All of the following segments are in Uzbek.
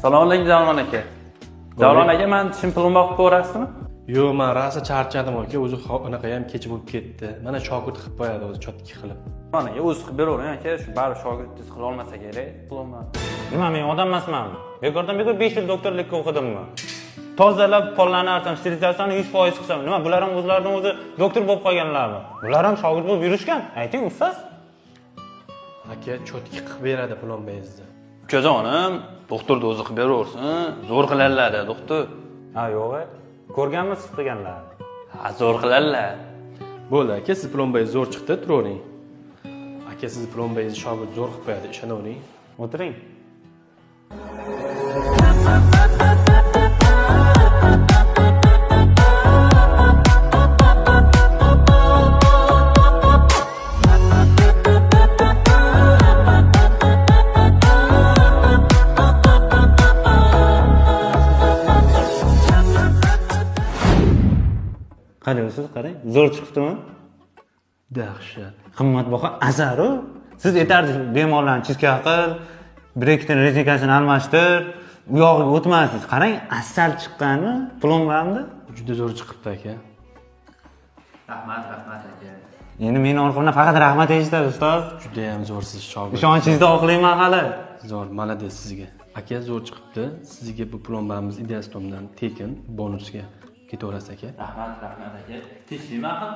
Assalomu alaykum Javlon aka. Javlon aka, men tishim plomba qilib ko'rasizmi? Yo'q, men rosa charchadim aka, o'zi anaqa ham kech bo'lib ketdi. Mana shogird qilib qo'yadi o'zi chotki qilib. Mana o'zi qilib beravering aka, shu baribir shogirdingiz qila olmasa kerak plomba. Nima, men odam emasmanmi? Bekordan bekor 5 yil doktorlikka o'qidimmi? Tozalab qo'llarni artsam, sterilizatsiyani 100% qilsam, nima bular ham o'zlaridan o'zi doktor bo'lib qolganlarmi? Bular ham shogird bo'lib yurishgan. Ayting, ustoz. Aka, chotki qilib beradi plombangizni. Ukajonim, doktorni o'zi qilib beraversin, zo'r qiladilar doktor. Ha, yo'q. Ko'rganmisiz qilganlarni? Ha, zo'r qiladilar. Bo'ldi aka, siz plombangiz zo'r chiqdi, turavering. Aka, siz plombangizni shogird zo'r qilib qo'yadi, ishonavering. O'tiring. Qaraysiz, qarang, zo'r chiqdimi? Dahshat. Qimmatbaho asar-u. Siz aytardingiz, bemorlarni chizka qil, breketini rezinkasini almashtir, u yog'iga o'tmasingiz. Qarang, asal chiqqani plombamda. Juda zo'r chiqibdi aka. Rahmat, rahmat aka. Endi meni orqamdan faqat rahmat eshitadi ustoz. Juda ham zo'rsiz shogird. Ishonchingizni oqlayman hali. Zo'r, молодец sizga. Aka, zo'r chiqibdi. Sizga bu plombamiz Ideastomdan tekin bonusga ketaverasiz aka. Rahmat, rahmat aka. Tinchlikmi axir?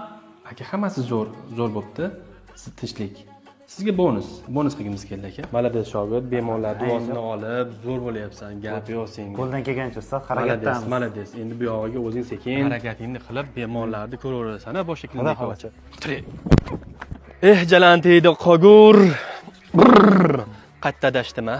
Aka, hammasi zo'r, zo'r bo'pti. Siz tinchlik. Sizga bonus, bonus qilgimiz keldi aka. Молодец shogird, bemorlar duosini olib, zo'r bo'lyapsan, gap yo'q senga. Qo'ldan kelgancha ustoz, Молодец, harakatdamiz. молодец. Endi bu yog'iga o'zing sekin harakatingni qilib, bemorlarni ko'raverasan, ha, boshqa klinika. Eh, jalan tegdi qogur. Qayerda adashdim, ha?